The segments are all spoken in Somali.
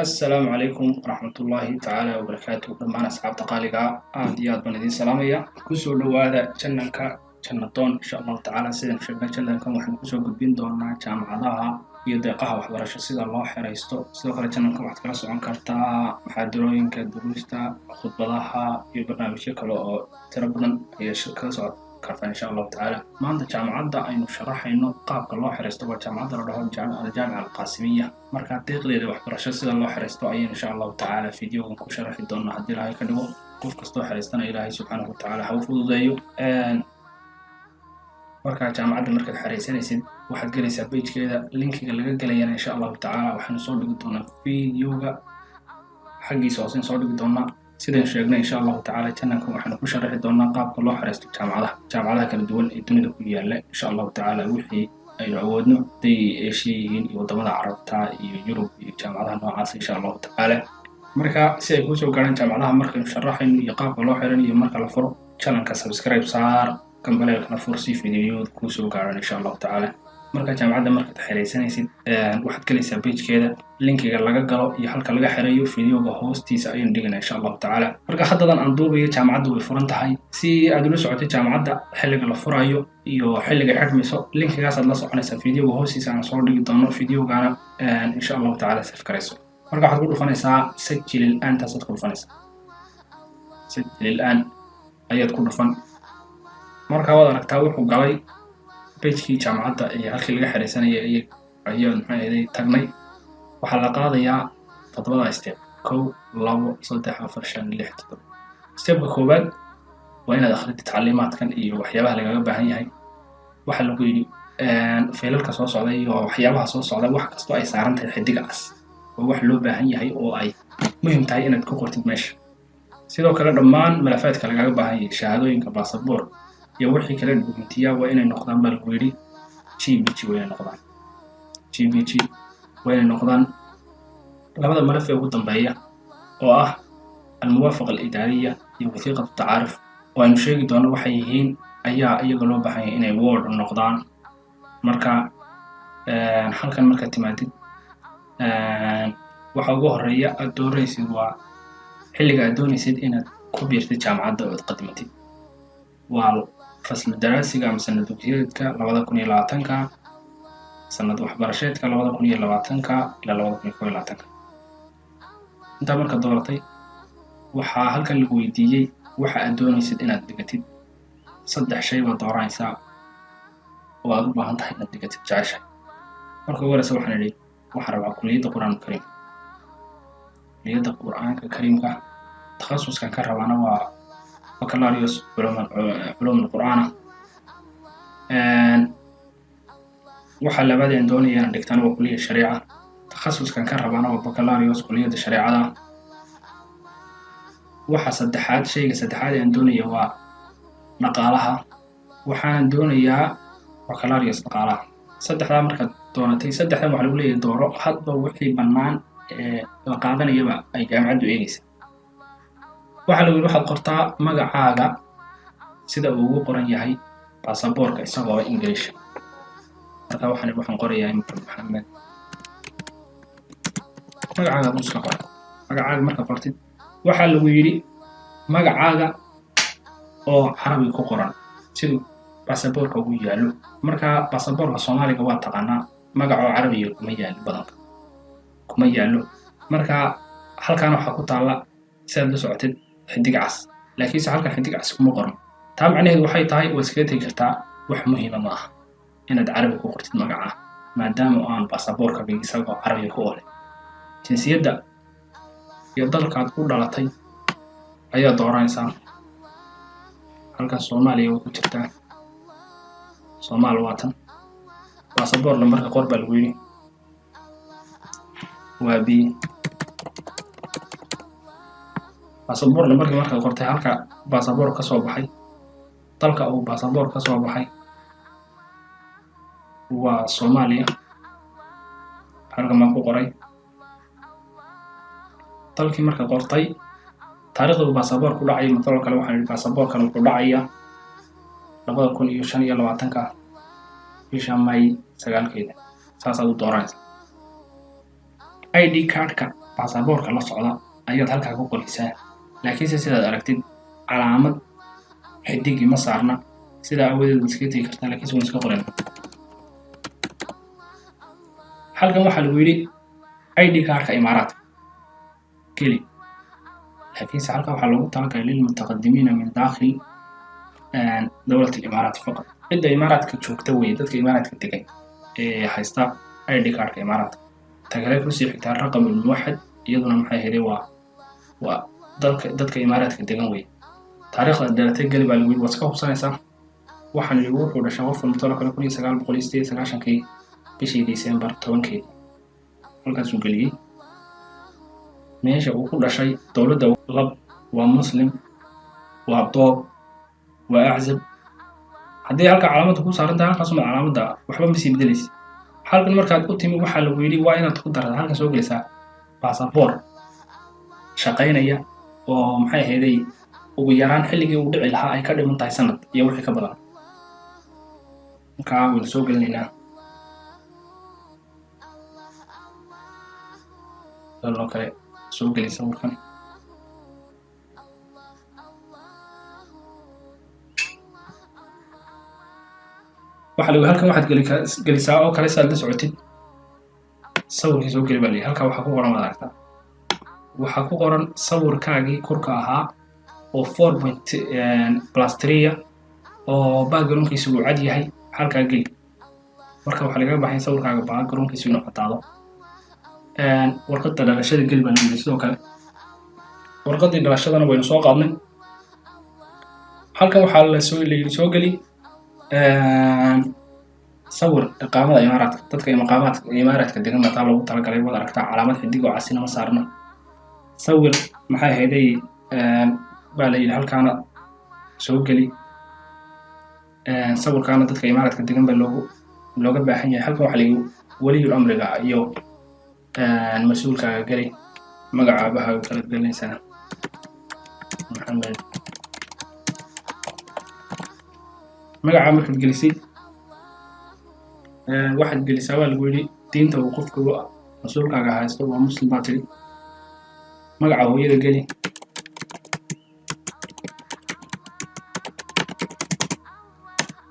Assalaamu calaykum waraxmatullaahi tacaala wabarakaatu. Dhammaan asxaabta qaaliga, aad iyo aad baan idiin salaamaya. Kusoo dhowaada channelka Jannadoon. Insha Allahu tacaala, sidaan sheegnay, channelkan waxaynu kusoo gudbin doonaa jaamacadaha iyo deeqaha waxbarasho sida loo xeraysto. Sidoo kale channelkan waxaad kala socon kartaa muxaadarooyinka, duruusta, khudbadaha iyo barnaamijyo kale oo tiro badan ayay kala socon kartaa, insha Allahu tacaala. Maanta jaamacadda aynu sharaxayno qaabka loo xeraysto waa jaamacadda la dhaho Aljaamica Alqaasimiya. Marka deeqdeeda waxbarasho sida loo xeraysto ayaynu, insha Allahu tacaala, videogan ku sharaxi doonaa, haddii Ilaahay ka dhigo. Qof kastoo xeraystana Ilaahay subxaanahu watacaala ha u fududeeyo. Marka jaamacadda markaad xeraysanaysid, waxaad gelaysaa pagekeeda. Linkiga laga gelayana, insha Allahu tacaala, waxaanu soo dhigi doonaa videoga xaggiisa hoose soo dhigi doonaa. Sidaan sheegnay, insha Allahu tacaala, channelkan waxaanu ku sharaxi doonaa qaabka loo xeraysto jaamacadaha kala duwan ee dunida ku yaala, insha Allahu tacaala, wixii aynu awoodno, haday Eeshiya yihiin iyo waddamada Carabta iyo Yurub iyo jaamacadaha noocaas, insha Allahu tacaala. Marka si ay kusoo gaaraan jaamacadaha markaynu sharaxayno iyo qaabka loo xiranayo marka la furo, channelka subscribe saar, gambaleelkana fur si fideoyadu kuusoo gaaraan, insha Allahu tacaala. Marka jaamacadda markaad xeraysanaysid, waxaad gelaysaa pagekeeda. Linkiga laga galo iyo halka laga xereeyo videoga hoostiisa ayaynu dhiganaa, insha Allahu tacaala. Marka haddadan aan duubayo, jaamacaddu way furan tahay. Si aad ula socotay jaamacadda xilliga la furayo iyo xilliga xidhmayso, linkigaasaad la soconaysaa videoga hoostiisa aan soo dhigi doono. Videogana, insha Allahu tacaala, save garayso. Marka waxaad ku dhufanaysaa "سجل الآن", taasaad ku dhufanaysaa. "سجل الآن" ayaad ku dhufan. Marka waad aragtaa, wuxuu galay pagekii jaamacadda iyo halkii laga xeraysanayay ayaan, maxay ahaday, tagnay. Waxaa la qaadayaa toddobada step: kow, labo, saddex, afar, shan, lix, toddoba. Stepka koowaad waa inaad akhridi tacliimaadkan iyo waxyaabaha lagaga baahan yahay. Waxaa lagu yidhi faylalka soo socda iyo waxyaabaha soo socda, wax kastoo ay saaran tahay xidiga cas waa wax loo baahan yahay oo ay muhim tahay inaad ku qortid meesha. Sidoo kale dhammaan malafaadka lagaga baahan yahay, shahaadooyinka, baasaboor iyo wixii kale dukumentiya, waa inay noqdaan baa lagu yidhi JPG. Waa inay noqdaan JPG, waa inay noqdaan. Labada malaf ee ugu dambeeya oo ah الموافقة الإدارية iyo وثيقة التعارف, oo aynu sheegi doono waxay yihiin, ayaa iyaga loo baahan yahay inay Word noqdaan. Marka halkan markaad timaadid, waxa ugu horeeya aad dooranaysid waa xilliga aad doonaysid inaad ku biirtid jaamacadda oo aad qadimatid. Waa faslu daraasiga ama sanad dugsiyeedka 2020-ka, sanad waxbarasheedka 2020-ka ilaa 2021-ka. Intaa marka dooratay, waxaa halkan lagu weydiiyey waxa aad doonaysid inaad dhigatid. Saddex shay baad dooranaysaa oo aad u baahan tahay inaad dhigatid, jeceshahay. Marka ugu horeysa waxaan idhi waxaan rabaa kuliyadda Qur-aanka Kariimka. Kuliyadda Qur-aanka Kariimka takhasuskan ka rabaana waa baccalaureus culuum alqur'aana. Waxa labaad aan doonaya inaan dhigtana waa kuliya shariica, takhasuskan ka rabaana waa baccalaureus kuliyadda shareecada. Waxa saddexaad, shayga saddexaad aan doonaya waa dhaqaalaha, waxaanan doonayaa baccalaureus dhaqaalaha. Saddexdaa markaad doonatay, saddexdan waxaa lagu leeyahay dooro. Hadba wixii bannaan ee la qaadanayaba ay jaamacaddu eegaysa. Waxaa lagu yidhi waxaad qortaa magacaaga sida uu ugu qoran yahay baasaboorka isagoo English. Marka waxaan qorayaa imika Maxamed. Magacaaga aduu iska qor. Magacaaga marka qortid, waxaa lagu yidhi magacaaga oo Carabi ku qoran siduu baasaboorka ugu yaallo. Marka baasaboorka Soomaaliga waa taqaanaa, magacoo Carabiga kuma yaallo, badanka kuma yaallo. Marka halkan waxaa ku taalla, sidaad la socotid, xidig cas, laakiinse halkan xidig cas kuma qoran. Taa macnaheedu waxay tahay waa iskaga tegi kartaa, wax muhiima ma aha inaad Carabi ku qortid magaca, maadaama aan baasaboorka isagoo Carabiga ku olay. Jinsiyadda iyo dalkaad ku dhalatay ayaa dooranaysaa. Halkan Soomaaliya way ku jirtaa, Soomaal waatan. Baasaboor lambarka qor baa lagu yidhi, waa B. Baasaboor lambarkii markaad qortay, halka baasaboor ka soo baxay, dalka uu baasaboor ka soo baxay waa Soomaaliya. Halkan baan ku qoray dalkii. Marka qortay, taariikhda uu baasaboor ku dhacay, mataloo kale waxaan idhi baasaboorkan wuxuu dhacaya 2025-ka, bisha May 9-keeda. Saasaad u dooranaysa. ID cardka. Baasaboorka la socda ayaad halkaa ku qoraysaa, laakiinse sidaad aragtid calaamad xidigii ma saarna. Sidaa awadeed waad iskaga tegi kartaa, laakiinse waan iska qoran. Halkan waxaa lagu yidhi ID kaarka Imaaraadka geli, laakiinse halkan waxaa loogu talagalay للمتقدمين من داخل دولة الإمارات فقط. Cidda Imaaraadka joogta weye, dadka Imaaraadka degan ee haysta ID kaarka Imaaraadka. Tagale kusii xigtaa رقم الموحد, iyaduna maxay ahayd? Waa dalka dadka Imaaraadka degan weye. Taariikhda dhalatay geli baa lagu yidhi. Waad iska hubsanaysaa. Waxaan yidhi wuxuu dhashay qofka mutalo kale 1998-kii, bishii December 10-keedii. Halkaasuu geliyey meesha uu ku dhashay, dowladda. Lab, waa Muslim, waa doob, waa aczab. Haddii halka calaamadda ku saaran tahay, halkaasuma calaamadda waxba ma sii bedelaysa. Halkan markaad u timi, waxaa lagu yidhi waa inaad ku darata halkan soo gelisaa baasaboor shaqaynaya oo maxay ahayday ugu yaraan xilligii uu dhici lahaa ay ka dhiman tahay sanad iyo wixii ka badan. Markaa waynu soo gelinaynaa loo kale soo geli sawirkan. Waxa lagu halkan waxaad geli gelisaa oo kale saad la socotid sawirkii soo geli baa layihi. Halkaa waxaa ku qoran, waad aragtaa, waxaa ku qoran sawirkaagii kurka ahaa oo 4 point plus 3 oo backgroundkiisu uu cad yahay, halkaa geli. Marka waxaa lagaga baxay sawirkaaga backgroundkiisu inuu caddaado. Warqadda dhalashada geli baa lagu yidhi. Sidoo kale warqaddii dhalashadana waynu soo qaadnay. Halkan waxaa lasoo la yidhi soo geli sawir iqaamada Imaaraadka. Dadka iqaamaadka Imaaraadka degan baa taa loogu talagalay. Waad aragtaa, calaamad xidig oo casina ma saarna. Sawir maxay ahayday baa la yidhi, halkaana soo geli. Sawirkaana dadka Imaaraadka degan baa looga baahan yahay. Halkan waxaa la yidhi weliyul amriga iyo mas-uulkaaga geli. Magaca aabahaaga kalaad gelinaysaa, Maxamed. Magaca markaad gelisid, waxaad gelisaa baa lagu yidhi diinta uu qofka mas-uulkaaga haysto. Waa Muslim baa tidhi. Magaca hooyada geli.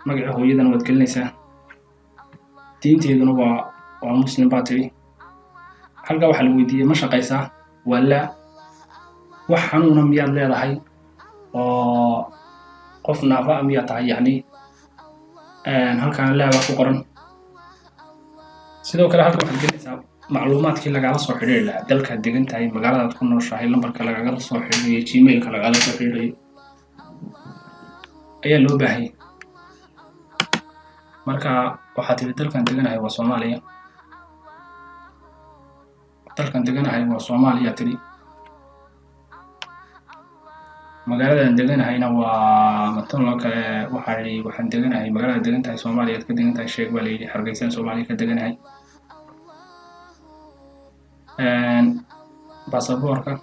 Magaca hooyadana waad gelinaysaa. Diinteeduna waa Muslim baa tidhi. Halkaa waxaa lagu weydiiyey ma shaqaysaa? Waa laa. Wax xanuuna miyaad leedahay oo qof naafa a miyaad tahay? Yacni halkaana laa baa ku qoran. Sidoo kale halkan waxaad gelinaysaa macluumaadkii lagala soo xidhiiri lahaa: dalkaad degan tahay, magaaladaad ku nooshahay, lambarka lagagala soo xidhiirayo, Gmailka lagala soo xidhiirayo ayaa loo baahanyay. Marka waxaad tidhi dalkan deganahay waa Soomaaliya. Dalkan deganahay waa Soomaaliya tidhi. Magaaladan deganahayna waa matan loo kale. Waxaa idhi waxaan deganahay magaalada degan tahay, Soomaaliya ad ka degan tahay sheeg baa la yidhi. Hargeysaan Soomaaliya ka deganahay. Baasaboorka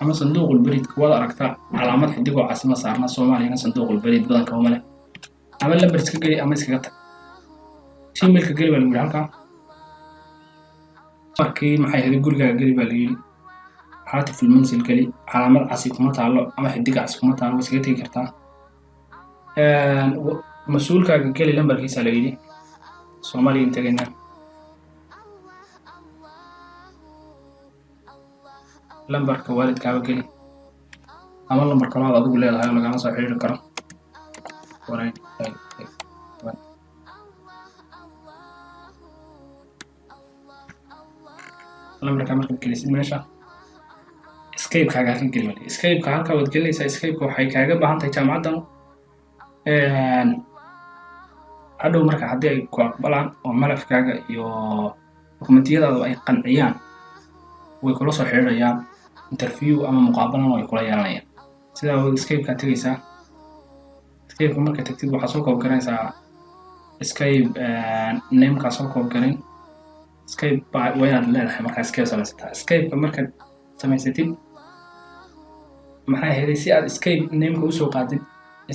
ama sanduuqul beriidka, waad aragtaa, calaamad xidigoo casima saarna. Soomaaliyana sanduuqul beriid badanka uma leh. Ama lambar iska geli ama iskaga tag. Gmailka geli baa lagu yidhi. Halkaa markii maxay ahayd gurigaaga geli baa la yidhi. هاتف المنزل geli. Calaamad casi kuma taalo ama xidig casi kuma taalo, waa iskaga tegi kartaa. Mas-uulkaaga geli lambarkiisa la yidhi. Soomaaliya in tegaynaa. Lambarka waalidkaaba geli ama lambar kaloo aad adigu leedahay oo lagala soo xiriiri karo. 1 8 5 5 1. Lambarka markaad gelisid meesha, Skype-kaaga halkan geli male. Skype-ka halkaa waad gelinaysaa. Skype-ka waxay kaaga baahan tahay jaamacaddan hadhow marka haddii ay ku aqbalaan oo malafkaaga iyo dokumentiyadaadu ay qanciyaan, way kula soo xiriirayaan, interview ama muqaabalana way kula yeelanayaan. Sidaa awgeed Skype-kaa tegaysaa. Skype-ka markaad tagtid, waxaad soo copy garanaysaa Skype namekaa soo copy garan. Skype baa waa inaad leedahay markaa Skype samaysataa. Skype-ka markaad samaysatid, maxay ahayd, si aad Skype nameka usoo qaadid,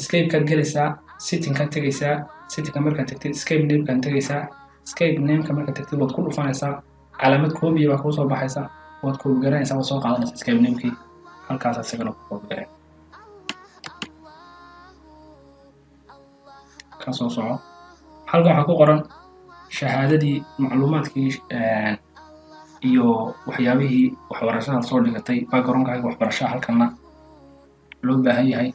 Skype-kaad gelaysaa, settingkaad tegaysaa. Settingka markaad tagtid, Skype namekaan tegaysaa. Skype nameka markaad tagtid, waad ku dhufanaysaa. Calaamad copy baa kuusoo baxaysa. Waad copy garanaysaa, waad soo qaadanaysaa Skype namekii, halkaas isagana ku copy gareen. Ka soo soco. Halkan waxaa ku qoran shahaadadii, macluumaadkii iyo waxyaabihii waxbarashada soo dhigatay, backgroundkaaga waxbarashada halkanna loo baahan yahay.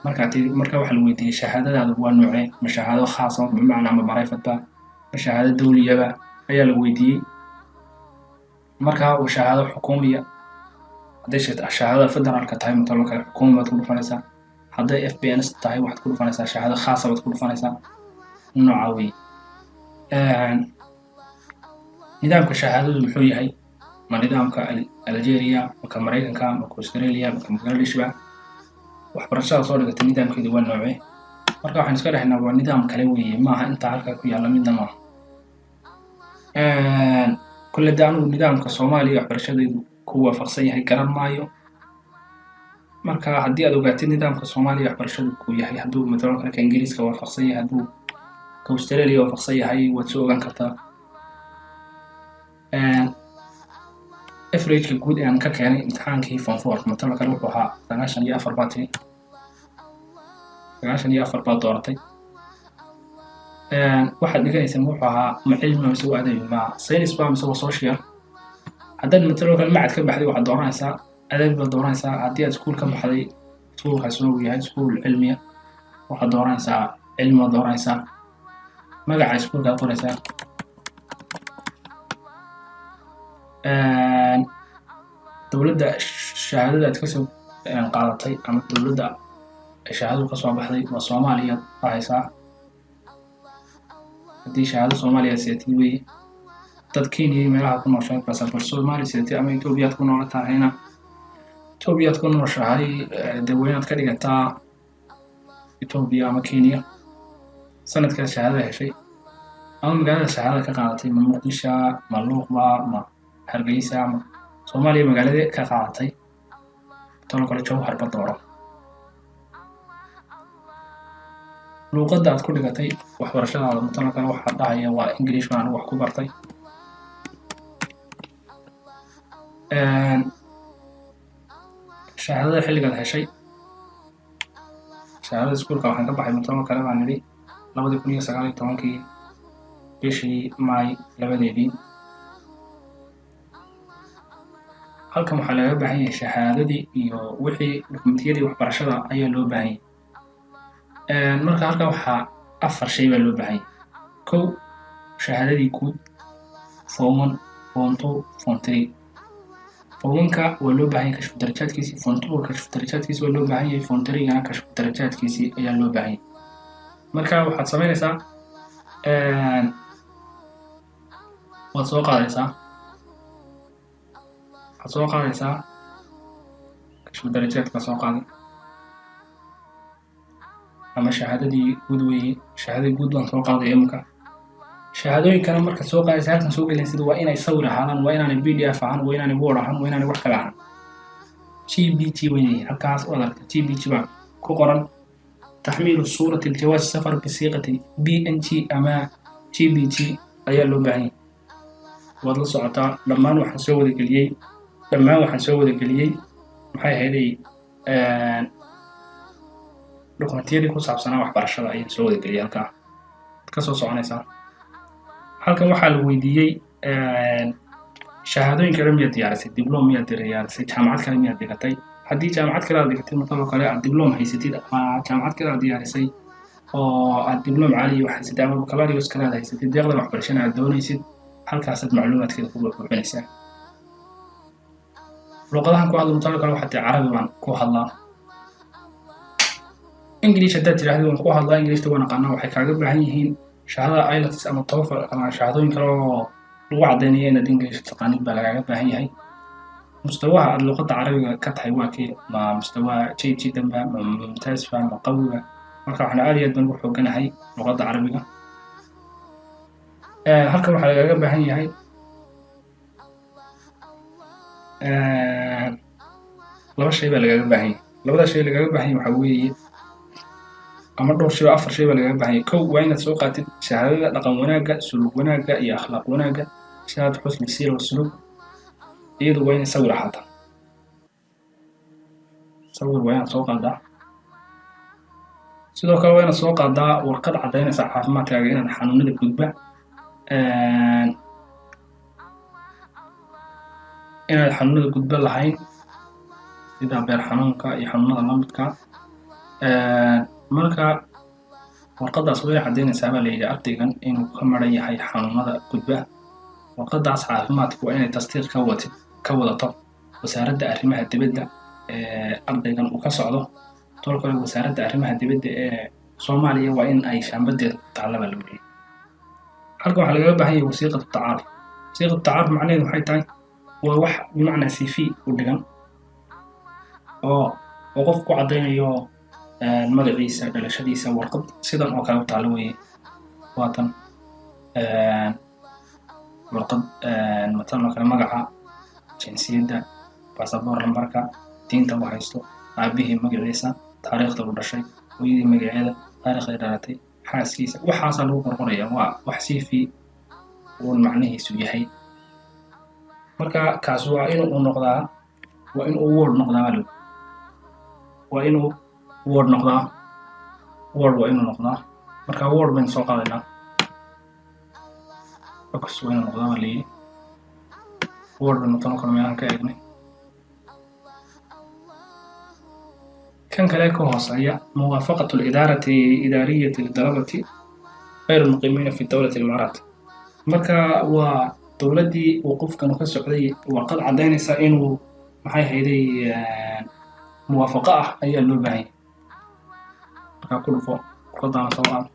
Markaa tii marka waxaa la weydiiyey shahaadadaadu waa noocee, ma shahaado khaasa, bimacnaa ma private ba, ma shahaado dawliyaba ayaa la weydiiyey. Marka waa shahaado xukuumiya. Hadday shahaadada federaalka tahay, matalo kale, xukuumi baad ku dhufanaysaa. Hadday FBNS tahay, waxaad ku dhufanaysaa shahaado khaasa baad ku dhufanaysaa. Nooca weeye. Nidaamka shahaadadu muxuu yahay? Ma nidaamka Algeria, maka Maraykanka, maka Australia, maka Bangladesh ba? Waxbarashada soo dhigatay nidaamkeedu waa noocee? Marka waxaan iska dhexnaa waa nidaam kale weeye, maaha intaa halkaa ku yaalla midna maaha. Kulle de anigu nidaamka Soomaaliya waxbarashadaydu ku waafaqsan yahay garan maayo. Marka haddii aad ogaatid nidaamka Soomaaliya waxbarashadu ku yahay, hadduu matalo kale ka Ingiriiska waafaqsan yahay, hadduu ka Australia waafaqsan yahay, waad soo ogaan kartaa. Averageka guud ee aan ka keenay imtixaankii form four, matalo kale, wuxuu ahaa 94 baa tiri, 94 baad dooratay. Waxaad dhiganaysaa wuxuu ahaa ma cilmi mise waa adabi, ma science ba mise waa social? Haddaad matalo kale macad ka baxday, waxaad dooranaysaa adabi baad dooranaysaa. Haddii aad iskuul ka baxday, iskuulkaasuna uu yahay iskuul cilmiya, waxaad dooranaysaa cilmi baad dooranaysaa. Magaca iskuulkaad qoraysaa. Dowladda shahaadada aad kasoo qaadatay ama dowladda shahaadadu kasoo baxday waa Soomaaliya dhahaysaa, haddii shahaado Soomaaliya sidatid weeye. Dad Kenya iyo meelaha ku nooshahay, basaboor Soomaaliya sidatid, ama Etoobiyaad ku noola tahayna, Etoobiyaad ku nooshahay, dee waa inaad ka dhigataa Etoobiya ama Kenya. Sanadkaas shahaadada heshay ama magaalada shahaadada ka qaadatay, ma Muqdisho, ma Luuqba, ma Hargeysa, ma Soomaaliya magaalada ka qaadatay? Talo kale Jawhar ba dooro. Luuqadda aad ku dhigatay waxbarashadaada, matalo kale, waxaa dhahaya waa English baan anigu wax ku bartay. Shahaadada xilligaad heshay, shahaadada iskuulka waxaan ka baxay, matalo kale baan nidhi, 2019-kii bishii Maay 2-deedii. Halkan waxaa lagaga baahan yahay shahaadadii iyo wixii dokumentiyadii waxbarashada ayaa loo baahan yahay. Marka halkan waxaa afar shay baa loo baahan yahay. Kow, shahaadadii guud, form one, form two, form three. Form one-ka waa loo baahan yahay kashfu darajaadkiisii, form two kashfu darajaadkiisi waa loo baahan yahay, form three-gana kashfu darajaadkiisii ayaa loo baahan yahay. Marka waxaad samaynaysaa, waad soo qaadaysaa, waxaad soo qaadaysaa kashfu darajaadka soo qaaday ama shahaadadii guud weeye. Shahaadadii guud baan soo qaaday imika. Shahaadooyinkana marka soo qaadaysa, halkan soo gelinsid, waa inay sawir ahaadaan, waa inaanay PDF ahaan, waa inaanay Word ahaan, waa inaanay wax kale ahaan. JPG weynay halkaas waad aragtay, JPG baa ku qoran. Taxmiilu suurati aljawaaz safar bisiiqati PNG ama JPG ayaa loo baahan yahay. Waad la socotaa, dhammaan waxaan soo wada geliyey, dhammaan waxaan soo wada geliyey, maxay ahayday, dokumentiyadii ku saabsanaa waxbarashada ayaan soo wada geliyey halkaa. Ka soo soconaysaa. Halkan waxaa la weydiiyey shahaadooyin kale miyaad diyaarisay, diblom miyaad diyaarisay, jaamacad kale miyaad dhigatay? Haddii jaamacad kale aad dhigatay, mataloo kale aad diblom haysatid ama jaamacad kale aad diyaarisay oo aad diblom caaliya wax haysatid ama baccalaureate kale aad haysatid, deeqdan waxbarashana aad doonaysid, halkaasaad macluumaadkeeda ku buuxbuuxinaysaa. Luqadahan ku hadla, matalo kale, waxaa tii Carabi baan ku hadlaa. English haddaad tidhaahdo waan ku hadlaa, Englishta waan aqaanaa, waxay kaaga baahan yihiin shahaadada IELTS ama TOEFL ama shahaadooyin kale oo lagu caddaynaya inaad English taqaanid baa lagaaga baahan yahay. Mustawaha aad luqadda Carabiga ka tahay waa kee? Ma mustawa jayd jiddan ba, ma mumtaaz ba, ma qawiba? Marka waxaan aad iyo aad baan ugu xooganahay luqadda Carabiga. Halkan waxaa lagaaga baahan yahay laba shay baa lagaaga baahan yahay. Labada shay lagaaga baahan yahay waxaa weeye, ama dhowr shay, afar shay baa lagaaga baahan yahay. Kow, waa inaad soo qaatid shahaadada dhaqan wanaagga, sulug wanaagga iyo akhlaaq wanaagga, shahaadad xusni siira wa sulug. Iyadu waa inay sawir ahaataa. Sawir waa inaad soo qaadaa. Sidoo kale waa inaad soo qaadaa warqad caddaynaysa caafimaadkaaga, inaad xanuunada gudba, inaad xanuunada gudba lahayn, sida beer xanuunka iyo xanuunada lamidka. Marka warqadaas way caddaynaysaa, baa la yidhi, ardaygan inuu ka maran yahay xanuunada gudba. Warqadaas caafimaadka waa inay tasdiiq ka watid ka wadato Wasaaradda Arrimaha Dibadda ee ardaygan uu ka socdo. Tol kale, Wasaaradda Arrimaha Dibadda ee Soomaaliya waa in ay shaambadeeda ku taalla, baa lagu leeyahay. Halkan waxaa lagaga baahan yahay wasiiqatu tacaaruf. Wasiiqatu tacaaruf macnaheedu waxay tahay waa wax bimacnaa CV u dhigan oo qof ku caddaynayo magaciisa, dhalashadiisa. Warqad sidan oo kale u taalla weeye. Waatan warqad matan oo kale: magaca, jinsiyadda, basaboor lambarka, diinta uu haysto, aabihii magaciisa, taariikhda uu dhashay, hooyadii magaceeda, taariikhday dhalatay, xaaskiisa. Waxaasaa lagu qorqoraya. Waa wax CV uun macnihiisu yahay. Marka kaas waa inuu noqdaa, waa inuu Word noqdaa baa lagu, waa inuu Word noqdaa. Word waa inuu noqdaa. Marka Word baynu soo qaadaynaa. Focus waa inuu noqdaa baa layidhi. Word baynu tan oo kale meelahan ka eegnay. Kan kale ka hooseeya, muwaafaqatu alidaarati idaariyati lidalabati غير المقيمين في دولة الإمارات. Marka waa dowladdii uu qofkan ka socday warqad caddaynaysa inuu, maxay hayday, muwaafaqo ah ayaa loo baahanya. Markaa ku dhufo, warqadaana soo qaado.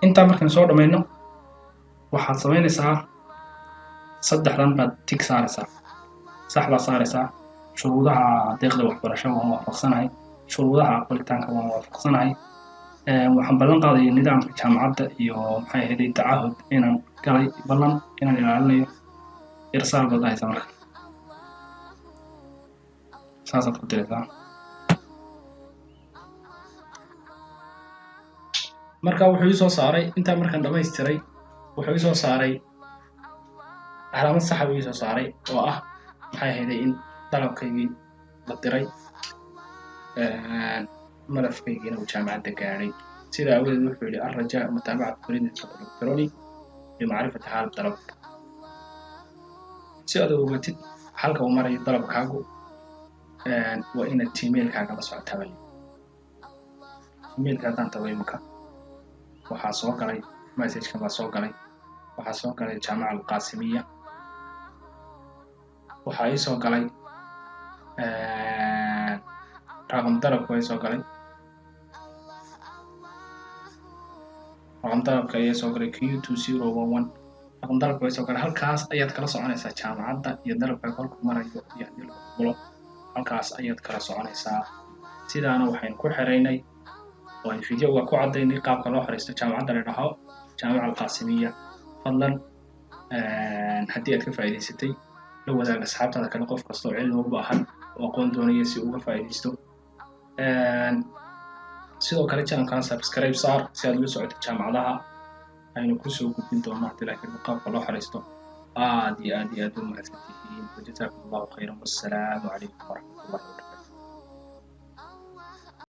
Intaa markaan soo dhammayno, waxaad samaynaysaa saddexdan baad tig saaraysaa, sax baad saaraysaa. Shuruudaha deeqda waxbarasho waan waafaqsanahay, shuruudaha aqbalitaanka waan waafaqsanahay, waxaan ballan qaadaya nidaamka jaamacadda iyo, maxay ahayd, tacahud inaan galay, ballan inaan ilaalinayo. Irsaal baad dhahaysaa. Marka saasaad ku diraysaa. Marka wuxuu ii soo saaray, intaa markaan dhamaystiray, wuxuu ii soo saaray calaamad saxa buu ii soo saaray, oo ah, maxay ahayday, in dalabkaygii la diray, malafkaygiina uu jaamacadda gaadhay. Sidaa awadeed wuxuu yihi: الرجاء متابعة بريدك الإلكتروني لمعرفة حال dalabka. Si aad ogatid halka uu marayo dalabkaagu, waa inaad Gmailkaaga la socotaa bali. Gmailka haddaan tago imika, waxaa soo galay messagekan baa soo galay. Waxaa soo galay Jaamaca Alqaasimiya. Waxaa ii soo galay raqam dalabka waa ii soo galay. Raqam dalabka ayaa soo galay, Q2011. Raqam dalabka waa soo galay. Halkaas ayaad kala soconaysaa jaamacadda iyo dalabka kolku marayo iyo haddii lagu aqbalo. Halkaas ayaad kala soconaysaa. Sidaana waxaynu ku xiraynay oo aynu videoga ku caddaynay qaabka loo xiraysto jaamacadda la dhaho Jaamaca Alqaasimiya. Fadlan, haddii aad ka faa'iidaysatay, la wadaag asxaabtaada kale, qof kasta oo cilmi u baahan oo aqoon doonaya si uga faa'iidaysto. Sidoo kale channelkana subscribe saar si aad ula socotid jaamacadaha aynu kusoo gudbin doono haddii laakiin qaabka loo xiraysto. Aad iyo aad iyo aad u mahadsantihiin. وجزاكم الله خيرا، والسلام عليكم ورحمة الله وبركاته.